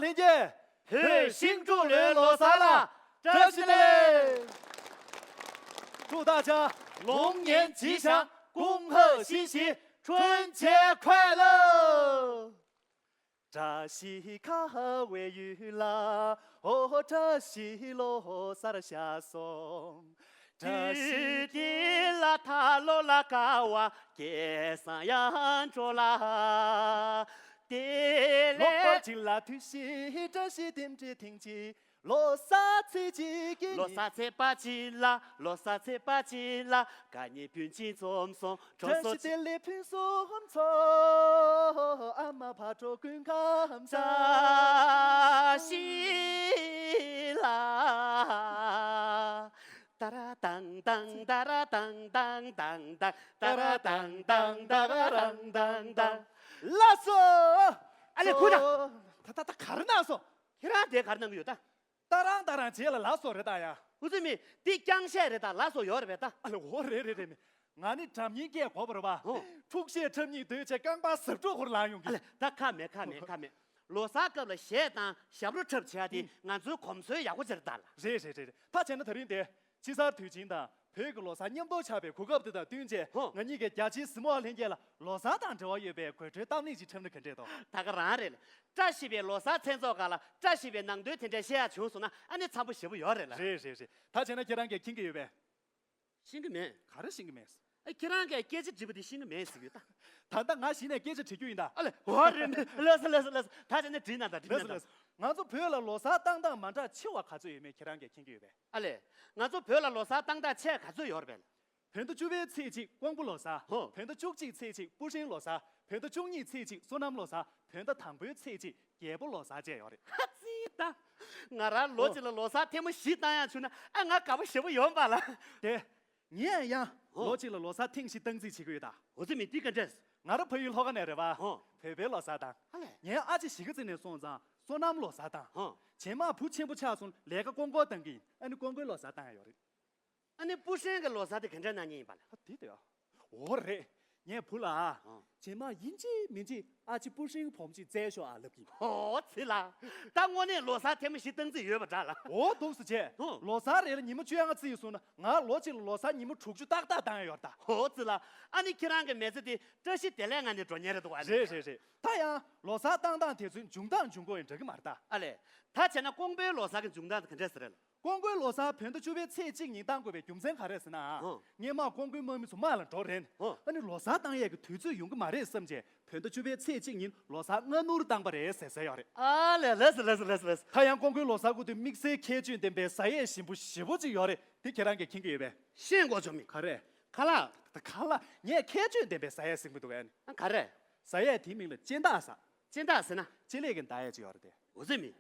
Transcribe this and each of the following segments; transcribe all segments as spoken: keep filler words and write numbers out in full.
ལྷན་རྒྱས། བོད་ཤིང་འབྲུག་ལོའི་ལོ་གསར་ལ་བཀྲ་ཤིས་བདེ་ལེགས། 祝大家龙年吉祥，恭贺新禧，春节快乐！ བཀྲ་ཤིས་ཁ་བའི་ཡུལ་ལ། ཨོ་བཀྲ་ཤིས་ལོ་གསར་ཤར་སོང་། བཀྲ་ཤིས། དུས་འདི་ལ་ད་ལོ་ལ་དགའ་བ་སྐལ་བཟང་ཡར་འགྲོ་ལ། དེ་ལོ་ལོ་ལོ་ལོ། གཅིག་ལ་དུས་བཞི་བཀྲ་ཤིས་རྟེན་འབྲེལ་ཐེངས་གཅིག་ལོ་གསར་ཚེས་གཅིག་གི་ལོ་ཉིན། གསར་ཚེས་པ་གཅིག་ལ། ལོ་གསར་ཚེས་པ་གཅིག་ལ། དགའ་ཉེ་སྤུན་མཆེད་འཛོམས་སོང་། གྲོ་བཀྲ་སོ་ཤིས་བདེ་ལེགས་ཕུན་སུམ་ཚོགས། ཨ་མ་ཕ་གྲོགས་ཀུན་ཁམས་བཀྲ་བཟང་། ཤིས་ལ། ཏ་ར་ཏང་ཏང་ཏ་ར་ཏང་ཏང་ཏང་ཏང་། ཏ་ར་ཏང་ཏང་ཏ་ར་ཏང་ཏང་ཏང་། ལགས་སོ། ཨ་ལེ་ཁུ་ད། ད་ད་ད་ག་རེ་གནང་སོང་། ཁྱེད་རང་དེ་ག་རེ་གནང་གི་ཡོད་ད། ཏ་རང་ཏ་རང་བྱས་ལ་ལགས་སོ་རེད་ད་ཡ། འུ་ཚོ་མི་འདི་རྐྱང་བཤད་རེད་ད། ལགས་སོ་ཡོད་རེད་པས་ད། ཨ་ལེ་འོ་རེད་རེད་རེད་མི། ང་ནི་སྒྲ་སྙན་སྐད་གོ་བ་རེད་པ། ཨོ། འཁྲུག་བཤད་འཁྲབ་སྙིང་འདོད་བྱས་རྐང་པ་ཟབ་འགྲོ་ཧོར་ལངས་ཡོང་གི། ཨ་ལེ་ད་ཁ་མེད་ཁ་མེད་ཁ་མེད། ལོ་གསར་སྐབས་ལ་གཞས་དང་ཞབས་བྲོ་འཁྲབ་བྱས་དེ་ང་ཚོའི་གོམས་སྲོལ་ཡག་པོ་ཅིག་རེད་ད་ལ། རེད་རེད་རེད་རེད། ད་བྱས་ན་དེ་རིང་དེ། དཔྱིད་གསར་དུས་ཆེན་དང་བོད་ཀྱི་ལོ་གསར་མཉམ་དུ་ཆགས་པའི་གོ་སྐབས་དེ་དང་བསྟུན་བྱས། ཧོ། ང་གཉིས་ཀྱིས་རྒྱ་ཆེའི་གཟིགས་མོ་བ་ལྷན་རྒྱས་ལ་ལོ་གསར་དང་འབྲེལ་བ་ཡོད་པའི་དགོད་བྲོའི་གཏམ་གླེང་ཞིག་འཁྲབ་ན་ག་འདྲས་འདུག་ད་ག་རང་རེད། བཀྲ་ཤིས་པའི་ལོ་གསར་མཚན་ཚོགས་སྒང་ལ་བཀྲ་ཤིས་པའི་ནང་དོན་དེ་འདྲ་བཤད་ཡག་བྱུང་སོང་ན་ཨ་ནི་འཚམ་པོ་ཞེ་པོ་ཡོད་རེད་ལ། རེད་རེད་རེད། ད་བྱས་ན་ཁྱེད་རང་གིས་མཁྱེན་གྱི་ཡོད་པས། ཤེས་ཀྱི་མེད། ག་རེ་ཤེས་ཀྱི་མེད། ཨ་ཁྱེད་རང་གིས་སྐད་ཆ་དྲིས་པ་དེ་ཤེས་ཀྱི་མེད་ཟེར་གྱི་ཡོད་ད། ད་ལྟ་ང་གཞི་ནས་སྐད་ཆ་དྲི་རྒྱུ་ཡིན་ད། ཨ་ལེ། འོ་རེད་མེད། ལགས་སོ་ལགས་སོ་ལགས་སོ། ད་བྱས་ན་དྲིས་ན་ད་དྲིས་ན་ད། ལགས་སོ་ལགས་སོ། ང་ཚོ་བོད་ལ་ལོ་གསར་བཏང་སྟངས་མ་འདྲ་ཆེ་བ་ག་ཚོད་ཡོད་མེད་ཁྱེད་རང་གིས་མཁྱེན་གྱི་ཡོད་པས། ཨ་ལེ། ང་ཚོ་བོད་ལ་ལོ་གསར་བཏང་སྟངས་ཆེ་ག་ཚོད་ཡོད་རེད་པས། བོད་ཟླ་བཅུ་པའི་ཚེས་གཅིག་ཀོང་པོ་ལོ་གསར། ཧོ། བོད་ཟླ་བཅུ་གཅིག་ཚེས་གཅིག་སྤུ་ཧྲེང་ལོ་གསར། བོད་ཟླ་བཅུ་གཉིས་ཚེས་གཅིག་སོ་ནམ་ལོ་གསར། བོད་ཟླ་དང་པོའི་ཚེས་གཅིག་རྒྱལ་པོ་ལོ་གསར་བཅས་ཡོད་རེད། ཧ་ཙི་ད། ང་རང་ལོ་ཧོ། གཅིག་ལ་ལོ་གསར་ཐེངས་མ་བཞི་བཏང་ཡག་བྱུང་ན་ཨ་ང་དགའ་པོ་ཞེ་པོ་ཡོང་པ་ལ། དེ། ངས་ཡང་ཧོ། ལོ་གཅིག་ལ་ལོ་གསར་ཐེངས་བཞི་བཏང་རྩིས་བྱེད་ཀྱི་ཡོད་ད། འོ་ཙི་མི་དེ་ག་འདྲས། ང་རང་ཕ་ཡུལ་ལྷོ་ཁ་ནས་རེད་པ། ཧོ། བོད་པའི་ལོ་གསར་བཏང་། ཨ་ལས། ངའི་ཨ་ཅེ་གཞིས་ཀ་རྩེ་ནས་སོང་ཙང་སོ་ནམ་ལོ་གསར་བཏང་། ཧོ། རྗེས་མ་བུ་ཆེན་པོ་ཆགས་སོང་ལས་ཀ་ཀོང་ཀོར་བཏང་གི་ཡིན། ཨ་ནི་ཀོང་ཀོའི་ལོ་གསར་བཏང་ཡ་ཡོད་རེད། ཨ་ནི་སྤུ་ཧྲེང་གི་ལོ་གསར་དེ་ག་འདྲ་གནང་མཁན་ཡིན་པ་ལ། ཨ་དེ་དེ་ཨ། འོ་རེད། ངས་བུ་ལ། ཨ། རྗེས་མ་ཡིན་གཅིག་མིན་གཅིག་ཨ་ཅེ་སྤུ་ཧྲེང་བུ་མོ་ཅིག་བཙལ་ཤོག་ཨ་ལབ་ཀྱི་ཡིན། ཨོ་ཙི་ལ། ད་དངོས་གནས་ལོ་གསར་ཐེངས་མ་བཞི་བཏང་རྩིས་ཡོད་པ་འདྲ་ལ། འོ་འདུག་སེ་བྱས། ཨོ། ལོ་གསར་རེ་ལ་ཉི་མ་བཅོ་ལྔ་རྩིས་སོང་ན་ང་ལོ་གཅིག་ལ་ལོ་གསར་ཉི་མ་དྲུག་ཅུ་ཏག་ཏག་བཏང་ཡ་ཡོད་ད། ཨོ་ཙི་ལ། ཨ་ནི་ཁྱེད་རང་གི་མི་ཚེ་དེ་བཀྲ་ཤིས་བདེ་ལེགས་ངང་ནས་འགྲོ་མཁན་རེད་འདུག་ཨ་ལས། རེད་རེད་རེད། ད་ཡང་ལོ་གསར་བཏང་སྟངས་དེ་ཚོའི་འབྱུང་སྟངས་འབྱུང་ཁུངས་ཡང་འདྲ་གི་མ་རེད་ད། ཨ་ལས། ད་བྱས་ན་ཀོང་པོའི་ལོ་གསར་གྱི་འབྱུང་སྟངས་དེ་ག་འདྲས་ཟེར་རེད་ལ། ཀོང་པོའི་ལོ་གསར་བོད་ཟླ་བཅུ་པའི་ཚེས་གཅིག་ཉིན་བཏང་དགོས་པའི་རྒྱུ་མཚན་ག་རེ་ཟེར་ན། ཧོ། སྔོན་མ་ཀོང་པོའི་དམག་མི་ཚོ་དམག་ལ་འགྲོ་རན། ཧོ། ཨ་ནི་ལོ་གསར་བཏང་ཡས་ཀྱི་དུས་ཚོད་ཡོང་གི་མ་རེད་བསམ་བྱས་བོད་ཟླ་བཅུ་པའི་ཚེས་གཅིག་ཉིན་ལོ་གསར་སྔ་སྣུར་བཏང་པ་རེད་ཟེར་ཟེར་ཡོད་རེད། ཨ་ལས། ལགས་སོ་ལགས་སོ་ལགས་སོ་ལགས་སོ། ད་ཡང་ཀོང་པོའི་ལོ་གསར་སྐུ་དུས་དམིགས་བསལ་ཁྱད་ཆོས་ལྡན་པའི་ཟ་ཡས་ཞིམ་པོ་ཞེ་པོ་ཅིག་ཡོད་རེད། དེ་ཁྱེད་རང་གིས་མཁྱེན་གྱི་ཡོད་པས། ཤེས་དགོས་བྱུང་མི། ག་རེ། ཁ་ལག་ད་ཁ་ལག་ངས་ཁྱད་ཆོས་ལྡན་པའི་ཟ་ཡས་ཟེར་གྱི་འདུག་ཨ་ནི། ཨ་ག་རེ། ཟ་ཡས་དེའི་མིང་ལ་སྤྱན་ལྡག་ཟེར། སྤྱན་ལྡག་ཟེར་ན། སྤྱན་ལེགས་ཀྱི་མདའ་ཡས་ཅིག་ཡོད་རེད་དེ། འོ་ཙི་མི།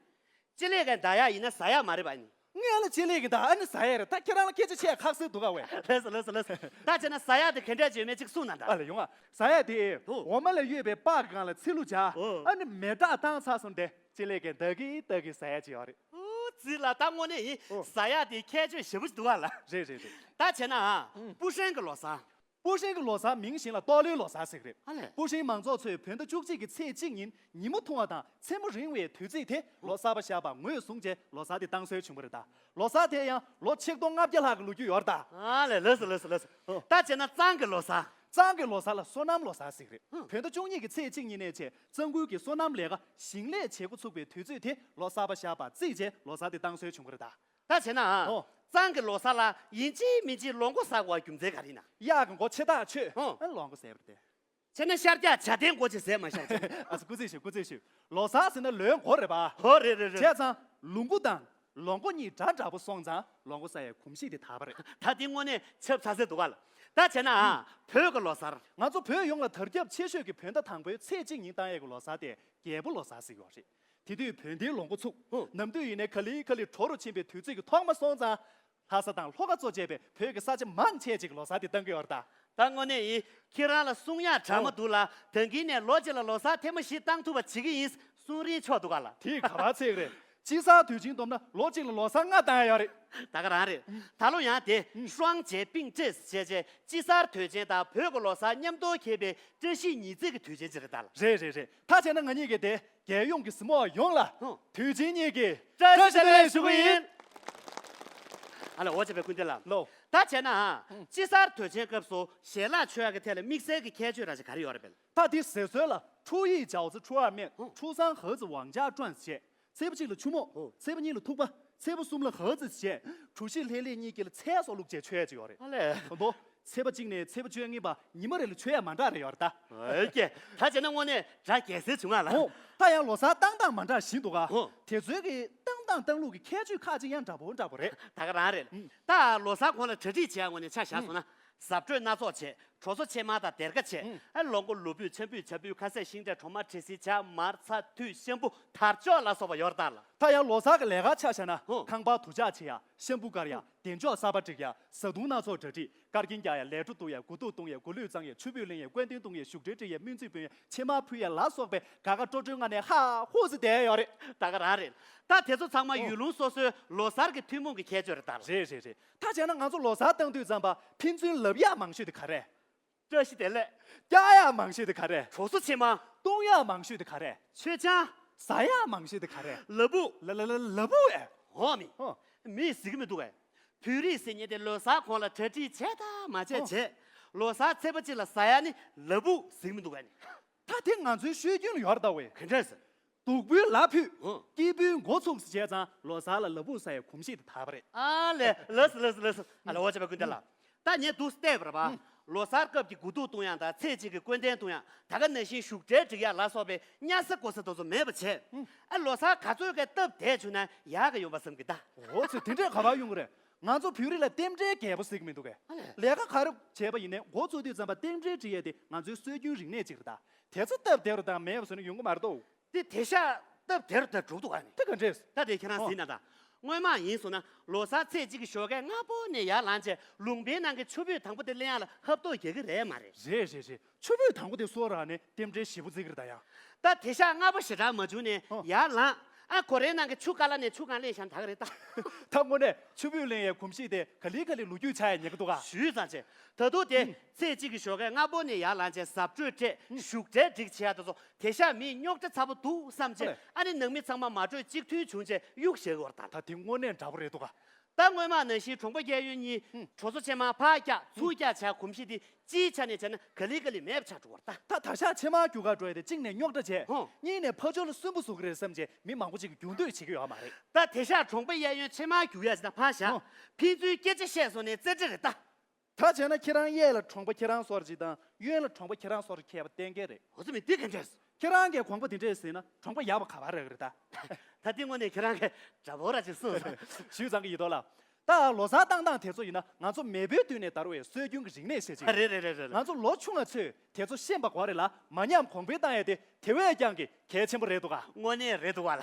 སྤྱན་ལེགས་ཀྱི་མདའ་ཡས་ཡིན་ན་ཟ་ཡས་མ་རེད་པ་ཨ་ནི། ངས་ལ་སྤྱན་ལེགས་ཀྱི་མདའ་ཨ་ནི་ཟ་ཡས་རེད་ད་ཁྱེད་རང་ལ་སྐད་ཆ་བཤད་ཁག་སེ་འདུག་ག་བས། ལགས་སོ་ལགས་སོ་ལགས་སོ། ད་བྱས་ན་ཟ་ཡས་དེ་ག་འདྲས་ཅིག་ཡོད་མེད་ཅིག་གསུངས་ན་ད། ཨ་ལ་ཡོང་ཨ། ཟ་ཡས་དེ། ཨོ། འོ་མ་ལ་གཡོས་པའི་པགས་ཀྱི་སྒང་ལ་ཚིལ་ལུ་བྱ། ཨོ། ཨ་ནི་མེ་སྲེག་བཏང་ཚར་སོང་དེ། སྤྱན་ལེགས་ཀྱི་མདའ་གི་མདའ་གི་ཟ་ཡས་ཅིག་ཡོད་རེད། ཨོ་ཙི་ལ་ད་དངོས་གནས་ཡིན། ཨོ། ཟ་ཡས་དེ་ཁྱད་ཆོས་ཞེ་པོ་ཅིག་འདུག་ག་ལ། རེད་རེད་རེད། ད་བྱས་ན་ཨ། ཨུ། སྤུ་ཧྲེང་གི་ལོ་གསར། སྤུ་ཧྲེང་གི་ལོ་གསར་མིང་བཞིན་ལ་ཏོག་ལོའི་ལོ་གསར་ཟེར་གི་རེད། ཨ་ལས། སྤུ་ཧྲེང་མང་ཚོགས་ཚོས་བོད་ཟླ་བཅུ་གཅིག་གི་ཚེས་གཅིག་ཉིན་ཉིན་མོ་ཐུང་བ་དང་མཚན་མོ་རིང་བའི་དུས་ཚིགས་དེ་ལོ་གསར་པ་ཞག་པ་ངོས་བཟུང་བྱས་ལོ་གསར་དེ་བཏང་སྲོལ་བྱུང་བ་རེད་ད། ལོ་གསར་དེ་ཡང་ལོ་ཆིག་སྟོང་ལྔ་བརྒྱ་ལྷག་གི་ལོ་རྒྱུས་ཡོད་རེད་ད། ཨ་ལས། ལགས་སོ་ལགས་སོ་ལགས་སོ། ཨོ། ད་བྱས་ན་གཙང་གི་ལོ་གསར། གཙང་གི་ལོ་གསར་ལ་སོ་ནམ་ལོ་གསར་ཟེར་གི་རེད། ཧུམ། བོད་ཟླ་བཅུ་གཉིས་ཀྱི་ཚེས་གཅིག་ཉིན་ནས་བྱས་གཙང་ཁུལ་གྱི་སོ་ནམ་ལས་ཀ་ཞིང་ལས་བྱེད་འགོ་ཚུགས་པའི་དུས་ཚོད་དེ་ལོ་གསར་པ་ཞག་པ་བརྩིས་བྱས་ལོ་གསར་དེ་བཏང་སྲོལ་བྱུང་བ་རེད་ད། ད་བྱས་ན། ཨོ། གཙང་གི་ལོ་གསར་ལ་ཡིན་གཅིག་མིན་གཅིག་ལོ་མགོ་ཟ་དགོས་པའི་རྒྱུ་མཚན་ག་རེ་ཡིན་ན། གཡག་གི་མགོ་ཆེ་ཐག་ཆོད། ཨོ། ཨ་ནི་ལོ་མགོ་ཟས་པ་རེད་དེ། བྱས་ན་ཤར་རྒྱག་བྱ་དེའི་མགོ་ཅིག་ཟས་མ་ཤར་ཅིག་ཨ་ཙི་སྐུ་རྩེད་ཞུ་སྐུ་རྩེད་ཞུ། ལོ་གསར་ཟེར་ན་ལོའི་མགོ་རེད་པ། ཧོ་རེད་རེད་རེད། བྱས་ཙང་ལོ་མགོ་དང་ལོ་མགོ་གཉིས་འདྲ་འདྲ་པོ་སོང་ཙང་ལོ་མགོ་ཟ་ཡའི་གོམས་གཤིས་དེ་དར་བ་རེད། ད་དེ་དངོས་གནས་ཆབ་ཚ་ཚ་འདུག་ག་ལ། ད་བྱས་ན་ཨ། བོད་ཀྱི་ལོ་གསར། ང་ཚོ་བོད་ཡོངས་ལ་དར་ཁྱབ་ཆེ་ཤོས་ཀྱི་བོད་ཟླ་དང་པོའི་ཚེས་གཅིག་ཉིན་བཏང་ཡས་ཀྱི་ལོ་གསར་དེ་རྒྱལ་པོ་ལོ་གསར་ཟེར་གྱི་ཡོད་རེད། དེ་དུས་བོད་འདིའི་ལོ་མགོ་ཚུགས། ཧུ། ནམ་དུས་ཡིན་ནའི་ག་ལེ་ག་ལེ་དྲོ་རུ་ཕྱིན་པའི་དུས་ཚོད་ཀྱི་ཐོག་མ་སོང་ཙང་། ལྷ་ས་དང་ལྷོ་ཁ་གཙོ་བྱས་པའི་བོད་ཀྱི་ས་ཆ་མང་ཆེ་ཅིག་ལོ་གསར་དེ་བཏང་གི་ཡོད་རེད་ད། ད་དངོས་གནས་ཡིན། ཁྱེད་རང་ལ་གསུང་ཡག་དྲག་མོ་འདུག་ལ། ད་གིན་ནས་ལོ་གཅིག་ལ་ལོ་གསར་ཐེངས་མ་བཞི་བཏང་ཐུབ་པ་བྱེད་ཀྱི་ཡིན་གསུང་རིན་ཆོག་འདུག་ག་ལ། དེ་ག་པར་ཚད་རེད། དཔྱིད་གསར་དུས་ཆེན་བསྡོམས་ན་ལོ་གཅིག་ལ་ལོ་གསར་ལྔ་བཏང་ཡ་ཡོད་རེད། ད་ག་རང་རེད། ད་ལོ་ཡང་དེ་ཧྲུའང་ཅེ་པིང་ཀྲེས་ཞེས་བྱས་དཔྱིད་གསར་དུས་ཆེན་དང་བོད་ཀྱི་ལོ་གསར་མཉམ་དུ་འཁེལ་བའི་བཀྲ་ཤིས་ཉི་ཚེ་གི་དུས་ཆེན་ཅིག་རེད་ད་ལ། རེད་རེད་རེད། ད་བྱས་ན་ང་གཉིས་ཀྱིས་དེ་རྒྱལ་ཡོངས་ཀྱི་གཟིགས་མོ་བ་ཡོངས་ལ་ཧུང་། དུས་ཆེན་གཉིས་ཀྱི་བཀྲ་ཤིས་བདེ་ལེགས་ཞུ་གི་ཡིན། ཨ་ལ་འོ་བྱས་པའི་སྐུ་མདུན་ལ། ལོ། ད་བྱས་ན་ཧ། དཔྱིད་གསར་དུས་ཆེན་སྐབས་སུ་ཞལ་ལག་མཆོད་ཡག་གི་ཐད་ལ་དམིགས་བསལ་གྱི་ཁྱད་ཆོས་ར་ཅིག་ག་རེ་ཡོད་རེད་པས། ད་དེ་བཟོད་གསོལ་ལ་初一饺子，初二面， ཧུང་། 初三盒子， 往家转 ཞེས། ཚེས་པ་གཅིག་ལ་ཆུ་མོག་ཧོ། ཚེས་པ་གཉིས་ལ་ཐུག་པ། ཚེས་པ་གསུམ་ལ་ཧ་ཙི་བྱས། 除夕 ལྷས་ལྷས་གཉིས་ཀྱི་ལ་ཚལ་སོགས་བླུགས་བྱས་མཆོད་ཡ་ཅིག་ཡོད་རེད། ཨ་ལས། ད་དོ། ཚེས་པ་གཅིག་ནས་ཚེས་པ་བཅོ་ལྔའི་བར་ཉི་མ་རེ་ལ་མཆོད་ཡ་མ་འདྲ་རེ་ཡོད་རེད་ད། ཨོ་ཀེ། ད་བྱས་ན་དངོས་གནས་འདྲ་རྒྱལ་སྲས་བྱུང་ང་ལ། ཧོ། ད་ཡང་ལོ་གསར་བཏང་སྟངས་མ་འདྲ་བཞིན་འདུག་ག་ཧོ། དེ་ཚོའི་གི་བཏང་སྟངས་བཏང་ལུགས་ཀྱི་ཁྱད་ཆོས་ཁག་ཅིག་ཡང་འདྲ་པོ་འདྲ་པོ་རེད། ད་ག་རང་རེད། ད་ལོ་གསར་གོང་ལ་གྲ་སྒྲིག་བྱས་དངོས་གནས་ཆ་བཞག་སོང་ན། གཟབ་སྤྲོས་སྣ་ཚོགས་བྱས། གྲོ་སོ་ཕྱེ་མར་དང་སྡེར་ཁ་བྱས། ཨ་ལོ་མགོ་ལོ་ཕུད་ཆམ་ཕུད་བྱ་ཕུད་ཁ་ཟས་ཤིང་འབྲས་གྲོ་མ་འབྲས་སིལ་ཇ་མར་ཚྭ་ཐུད་ཤམ་བུ་དར་ལྕོག་ལ་སོགས་པ་ཡོད་རེད་ད་ལ། ད་ཡང་ལོ་གསར་གྱི་ལས་ཀ་ཆ་བཞག་ན་ཧོ། ཁང་པ་དུར་ལྕག་ཕྱེ་ཡ། ཤམ་བུ་དཀར་ཡ། བདེ་མཆོག་གསར་པ་སྒྲིག་ཡ། བཟའ་བཏུང་སྣ་ཚོགས་གྲ་སྒྲིག་དཀར་རྒྱན་རྒྱག་ཡ། ལས་འཕྲོ་གཏུག་ཡ། དགུ་ཐུག་གཏོང་ཡ། དགུ་ལུས་གཙང་ཡ། ཆུ་ཕུད་ལེན་ཡ། སྐུ་རྟེན་གཏོང་ཡ། བཞུགས་གྲལ་སྒྲིག་ཡ། སྨོན་ཚིག་འབུལ་ཡ། ཕྱེ་མར་ཕུལ་ཡ་ལ་སོགས་པའི་དགའ་དགའ་སྤྲོ་སྤྲོའི་ངང་ནས་ཧ་ཧུ་ཟེར་བསྡད་ཡ་ཡོད་རེད། ད་ག་རང་རེད། ད་དེ་ཚོ་ཚང་མ་ཨོ། ཡུལ་ལུང་སོ་སོའི་ལོ་གསར་གྱི་ཐུན་མོང་གི་ཁྱད་ཆོས་རེད་ད་ལ། རེད་རེད་རེད། ད་བྱས་ན་ང་ཚོ་ལོ་གསར་བཏང་དུས་ཙམ་པ་ཕན་ཚུན་ལབ་ཡག་མང་ཤོས་དེ་ག་རེ། བཀྲ་ཤིས་བདེ་ལེགས། རྒྱག་ཡག་མང་ཤོས་དེ་ག་རེ། གྲོ་སོ་ཕྱེ་མར། གཏོང་ཡག་མང་ཤོས་དེ་ག་རེ། མཆོད་ཆང་། ཟ་ཡག་མང་ཤོས་དེ་ག་རེ། ལ་ཕུག་ལ་ལ་ལ་ལ་ཕུག་ཨེ། འོ་མི། ཧོ། མིས་ཟེར་གི་མི་འདུག་གས། བོད་རིགས་ཟེར་མཁན་དེ་ལོ་གསར་གོང་ལ་གྲ་སྒྲིག་བྱས་དང་མ་བྱས་ཧོ། བྱས། ལོ་གསར་ཚེས་པ་གཅིག་ལ་ཟ་ཡག་ནི་ལ་ཕུག་ཟེར་གི་མི་འདུག་གས་ནི། ད་དེ་ང་ཚོའི་སྲོལ་རྒྱུན་ལ་ཡོད་རེད་ད་ཝེ། ག་འདྲས་ཟེར། བདུག་སྤོས་ལ་ཕུད། ཧོ། སྐྱེས་བུའི་འགོ་ཚུགས་ཟེར་བྱས་ཙང་ལོ་གསར་ལ་ལ་ཕུག་ཟ་ཡའི་གོམས་གཤིས་དེ་དར་བ་རེད། ཨ་ལས་ལགས་སོ་ལགས་སོ་ལགས་སོ། ཨ་ལས་འོ་བྱས་པ་སྐུ་མདུན་ལ། ད་ངས་འདུག་བལྟས་པ་རེད་པ། ལོ་གསར་སྐབས་ཀྱི་དགུ་ཐུག་གཏོང་ཡག་དང་ཚེས་གཅིག་གི་སྐུ་རྟེན་གཏོང་ཡག་ད་ག་ནང་བཞིན་བཞུགས་གྲལ་སྒྲིག་ཡག་ལ་སོགས་པའི་གཉའ་ས་ཀོ་ས་དེ་ཚོ་མེད་པ་བྱས། ཨ་ལོ་གསར་ག་ཚོད་ཀྱི་སྟབས་བདེ་བྱུང་ན་ཡག་གི་ཡོང་པ་བསམ་གི་ད། འོ་ཚོད་དེ་འདྲས་ག་པར་ཡོང་གི་རེད། ང་ཚོ་བོད་རིགས་ལ་རྟེན་འབྲེལ་རྒྱས་པོ་ཟེར་གི་མི་འདུག་གས། ཨ་ལས། ལས་ཀ་ག་རེ་བྱས་པ་ཡིན་ནའི་འགོ་བཙུགས་དུས་ཙམ་པ་རྟེན་འབྲེལ་སྒྲིག་ཡས་དེ་ང་ཚོའི་སྲོལ་རྒྱུན་རིག་གནས་ཅིག་རེད་ད། དེ་ཚོ་སྟབས་བདེ་རུ་དང་མེད་པ་བཟོས་ན་ཡོང་གི་མ་རེད་དོ། དེ་དེ་ཤ་སྟབས་བདེ་རུ་དང་འགྲུབ་འདུག་ག་ནི། དེ་ག་འདྲས། ད་དེ་ཁྱེད་རང་ཨོ། ཟིན་ན་ད། སྔོན་མ་ཡིན་སོང་ན་ལོ་གསར་ཚེས་གཅིག་གི་ཞོགས་ཀས་སྔ་པོ་ནས་ཡར་ལངས་བྱས་ལུང་པའི་ནང་གི་ཆུ་ཕུད་དང་པོ་དེ་ལེན་ཡག་ལ་ཧབ་ཐོབ་རྒྱག་གི་རེད་མ་རེད། རེད་རེད་རེད། ཆུ་ཕུད་དང་པོ་དེ་གསོལ་རག་ནས་རྟེན་འབྲེལ་ཞེ་པོ་བརྩི་གི་རེད་ད་ཡང་། ད་དེ་ཤ་སྔ་པོ་ཞེ་དྲག་མ་བྱུང་ནས་ཨོ། ཡར་ལངས། ཨ་ཁོ་རའི་ནང་གི་ཆུ་ཀ་ལ་ནས་ཆུ་གང་ལེན་བཞག་ན་ད་ག་རེད་ད། ད་དངོས་གནས་ཆུ་ཕུད་ལེན་ཡའི་གོམས་གཤིས་དེ་ག་ལེ་ག་ལེ་ལོ་རྒྱུས་ཆགས་ཡ་ཉེ་གི་འདུག་ག་ཞུས་ཙང་བྱས། ད་དུང་དེ་ཨུམ། ཚེས་གཅིག་གི་ཞོགས་ཀས་སྔ་པོ་ནས་ཡར་ལངས་བྱས་གཟབ་སྤྲོས་སྤྲད་ཨུམ། བཞུགས་གྲལ་སྒྲིག་བྱེད་ཡ་དེ་ཚོ་དེ་ཤ་མིས་རྙོག་དྲ་ཚ་པོ་འདུག་བསམ་བྱས་ཨ་ལས། ཨ་ནི་ནང་མི་ཚང་མ་མ་གྲོས་གཅིག་མཐུན་བྱུང་བྱས་གཡུག་བཞག་གི་ཡོད་རེད་ད། ད་དེ་དངོས་གནས་འདྲ་པོ་རེད་འདུག་ག་ད་སྔོན་མ་ནང་བཞིན་གྲོང་པ་གཡས་གཡོན་གཉིས་ཨུམ། གྲོ་སོ་ཕྱེ་མར་ཕར་བཀྱག་ཚུར་བཀྱག་བྱས་གོམས་གཤིས་དེ་སྤྱིའི་ཆ་ནས་བྱས་ན་ག་ལེ་ག་ལེ་མེད་པ་ཆགས་འགྲོ་བ་རེད་ད། ད་ད་ཤ་ཕྱེ་མར་རྒྱུག་ག་འགྲོ་ཡ་དེ་གཅིག་ནས་རྙོག་དྲ་བྱས། ཧོ། གཉིས་ནས་ཕར་ཕྱོགས་ལ་སུན་པོ་བཟོ་གི་རེད་བསམ་བྱས་མི་མང་པོ་ཅིག་གིས་རྒྱུག་འདོད་བྱེད་ཀྱི་ཡོད་མ་རེད། ད་དེ་ཤ་གྲོང་པ་གཡས་གཡོན་ཕྱེ་མར་རྒྱུག་ཡ་ཅིག་ད་ཕར་བཞག་ཧོ། ཕན་ཚུན་སྐད་ཆ་བཤད་སོང་ནས་རྩེ་གྲ་རེད་ད། ད་བྱས་ན་ཁྱེད་རང་གཡས་ལ་གྲོང་པ་ཁྱེད་རང་སོར་ཅིག་དང་གཡོན་ལ་གྲོང་པ་ཁྱེད་རང་སོར་ཁྱད་པར་གཏན་འཁེལ་རེད། འོ་ཙི་མི་དེ་ག་འདྲས། ཁྱེད་རང་གིས་གོང་པ་དེ་འདྲས་ཟིན་ན་གྲོང་པ་ཡག་པ་ག་པར་རག་གི་རེད་ད། ད་དེ་དངོས་གནས་ཁྱེད་རང་གིས་འདྲ་པོ་ར་ཅིག་གསུངས་སོང་། ཞུས་ཙང་གི་ཡིད་དོ་ལ། ད་ལོ་གསར་བཏང་སྟངས་དེ་ཚོ་ཡིན་ན་ང་ཚོ་མེས་པོའི་དུས་ནས་དར་བའི་སྲོལ་རྒྱུན་གྱི་རིག་གནས་ཤིག་ཅིག་རེད་རེད་རེད་རེད། ང་ཚོ་ལོ་ཆུང་བ་ཚོས་དེ་ཚོ་ཤེས་པ་དགོས་རེད་ལ་མ་ཉམས་གོང་འཕེལ་བཏང་ཡས་དེ་དེ་བས་ཀྱང་གི་གལ་ཆེན་པོ་རེད་འདུག་ག་དངོས་གནས་རེད་འདུག་བ་ལ།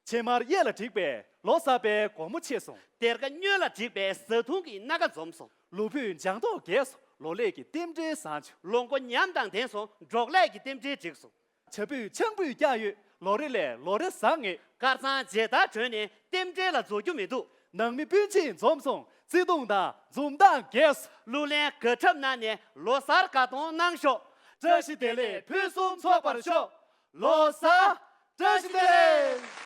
ཕྱེ་མར་གཡས་ལ་བསྒྲིགས་པས་ལོ་གསར་པའི་སྒོ་མོ་ཕྱེ་སོང་། སྡེར་ཁ་གཡོན་ལ་བསྒྲིགས་པས་བཟའ་བཏུང་གི་སྣ་ཁ་འཛོམས་སོང་། ལོ་ཕུད་ལྗང་མདོག་རྒྱས་སོང་། ལོ་ལེགས་ཀྱི་རྟེན་འབྲེལ་བཟང་བྱུང་། ལོ་མགོ་ཉམས་དང་ལྡན་སོང་། འབྲོག་ལེགས་ཀྱི་རྟེན་འབྲེལ་འགྲིག་སོང་། བྱ་ཕུད་ཆང་ཕུད་བཀྱག་ཡོད། ལོ་རེ་ལས་ལོ་རེ་བཟང་ངེས། དཀར་གཙང་མཇལ་དར་གྲོལ་ནས་རྟེན་འབྲེལ་ལ་རྫོགས་རྒྱུ་མི་འདུག་ནང་མི་སྤུན་མཆེད་འཛོམས་སོང་། བརྩེ་དུང་དང་འཛུམ་མདངས་རྒྱས་སོང་། གླུ་ལེན་དགའ་འཁྲབ་གནང་ནས་ལོ་གསར་དགའ་གཏོང་གནང་ཤོག་བཀྲ་ཤིས་བདེ་ལེགས་ཕུན་སུམ་ཚོགས་པར་ཤོག་ལོ་གསར་བཀྲ་ཤིས་བདེ་ལེགས།